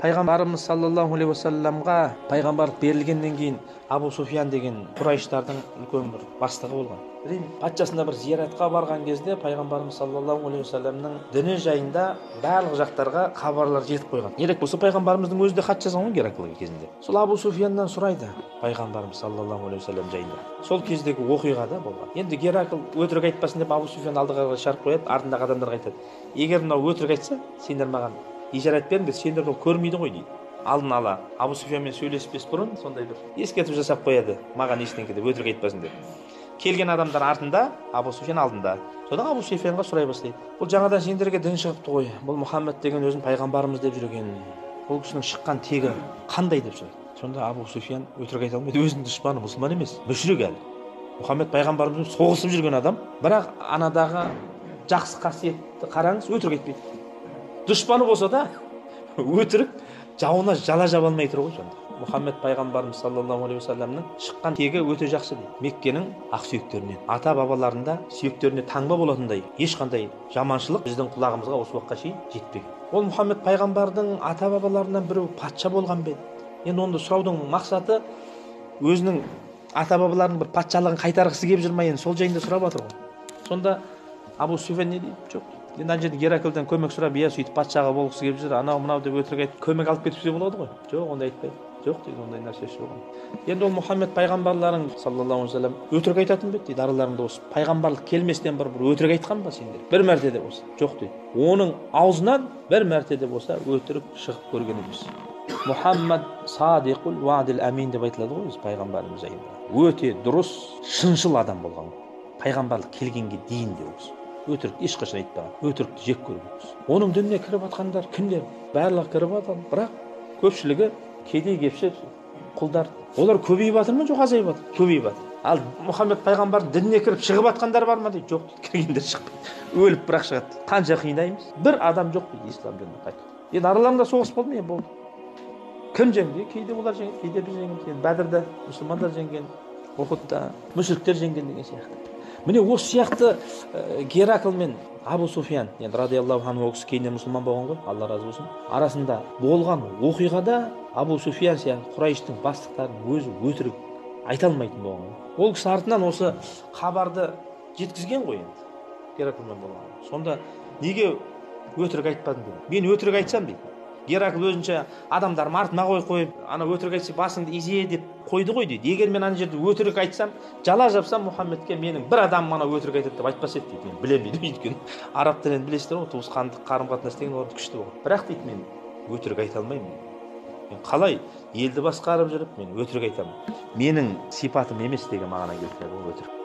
Пайғамбарымыз саллаллаху алейхи уассаламға пайғамбарлық берілгеннен кейін Абу Суфиян деген құрайыштардың үлкен бір бастығы болған. Рим патшасына бір зияратқа барған кезде пайғамбарымыз саллаллаху алейхи уассаламның діні жайында барлық жақтарға хабарлар жетіп қойған. Керек болса пайғамбарымыздың өзі де хат жазған ғой Гераклға кезінде. Сол Абу Суфияннан сұрайды пайғамбарымыз саллаллаху алейхи уассалам жайында. Сол кездегі оқиғада болған. Енді Геракл өтірік айтпасын деп Абу Суфиян алдыға қарай шығарып қояды, артындағы адамдарға айтады: егер мынау өтірік айтса, сендер маған ишарат беріңдер, сендерді ол көрмейді ғой дейді. Алдын ала Абу Суфиянмен сөйлеспес бұрын сондай бір ескертіп жасап қояды, маған ештеңке деп өтірік айтпасын деп. Келген адамдар артында, Абу Суфиян алдында. Содан Абу Суфиянға сұрай бастайды: бұл жаңадан сендерге дін шығыпты ғой, бұл Мұхаммед деген өзін пайғамбарымыз деп жүрген, бұл кісінің шыққан тегі қандай деп сұрайды. Сонда Абу Суфиян өтірік айта алмайды, өзінің дұшпаны мұсылман емес, мүшрик әлі. Мұхаммед пайғамбарымызбен соғысып жүрген адам, бірақ анадағы жақсы қасиетті қараңыз, өтірік айтпайды. Дұшпаны болса да өтірік жауына жала жаба алмай тұр ғой сонда. Мұхаммед пайғамбарымыз саллаллаху алейхи уассаламның шыққан тегі өте жақсы дейді. Меккенің ақсүйектерінен, ата бабаларында сүйектеріне таңба болатындай ешқандай жаманшылық біздің құлағымызға осы уақытқа шейін жетпеген. Ол Мұхаммед пайғамбардың ата бабаларынан біреу патша болған ба еді? Енді оны сұраудың мақсаты өзінің ата бабаларының бір патшалығын қайтарғысы келіп жүр ма, енді сол жайында сұрап жатыр ғой. Сонда Абу Суфиян не дейді? Жоқ. Енді ана жерде Гераклдан көмек сұрап, иә сөйтіп патшаға болғысы келіп жүр, анау мынау деп өтірік айтып көмек алып кетсе болады ғой. Жоқ, ондай айтпайды. Жоқ дейді, ондай нәрсе жоқ. Енді ол Мұхаммед пайғамбарларың саллаллаху алейхи уассалам өтірік айтатын ба еді дейді. Араларыңда осы пайғамбарлық келместен бір өтірік айтқан ба сендер? Бір мәрте де болса. Жоқ дейді. Оның аузынан бір мәрте де болса өтірік шығып көрген емес. Мұхаммад садиқул уадил амин деп айтылады ғой өзі пайғамбарымыз жайында. Өте дұрыс, шыншыл адам болған. Пайғамбарлық келгенге дейін де осы. Өтірікті ешқашан айтпаған, өтірікті жек көрген. Оның дініне кіріп жатқандар кімдер? Барлығы кіріп жатыр, бірақ көпшілігі кедей кепшік құлдар. Олар көбейіп жатыр ма, жоқ азайып жатыр? Көбейіп жатыр. Ал Мұхаммед пайғамбардың дініне кіріп шығып жатқандар бар ма дейді? Жоқ дейді, кіргендер шықпайды, өліп бірақ шығады. Қанша қинаймыз, бір адам жоқ дейді ислам дініне қайтып. Енді араларында соғыс болды ма? Енді болды. Кім жеңді? Кейде олар жеңді, кейде біз жеңеміз. Енді Бәдірде мұсылмандар жеңген, Ухудта мүшриктер жеңген деген сияқты. Міне осы сияқты Геракл мен Абу Суфиян, енді радиаллаху анху, ол кісі кейіннен мұсылман болған ғой, Алла разы болсын, арасында болған оқиғада Абу Суфиян сияқты Құрайыштың бастықтарының өзі өтірік айта алмайтын болған ғой. Ол кісі артынан осы хабарды жеткізген ғой енді Гераклмен болған. Сонда неге өтірік айтпадың дейді. Мен өтірік айтсам дейді. Геракл өзінше адамдарым артына қойып, ана өтірік айтса басыңды изе деп қойды ғой дейді. Егер мен ана жерде өтірік айтсам, жала жапсам Мұхаммедке, менің бір адамым ана өтірік айтады деп айтпас еді дейді. Мен білемін дейді. Өйткені араб тілін білесіздер ғой, туысқандық қарым қатынас деген оларда күшті болған. Бірақ дейді, мен өтірік айта алмаймын. Мен қалай елді басқарып жүріп, мен өтірік айтамын? Менің сипатым емес деген мағына келтіреді ол өтірік.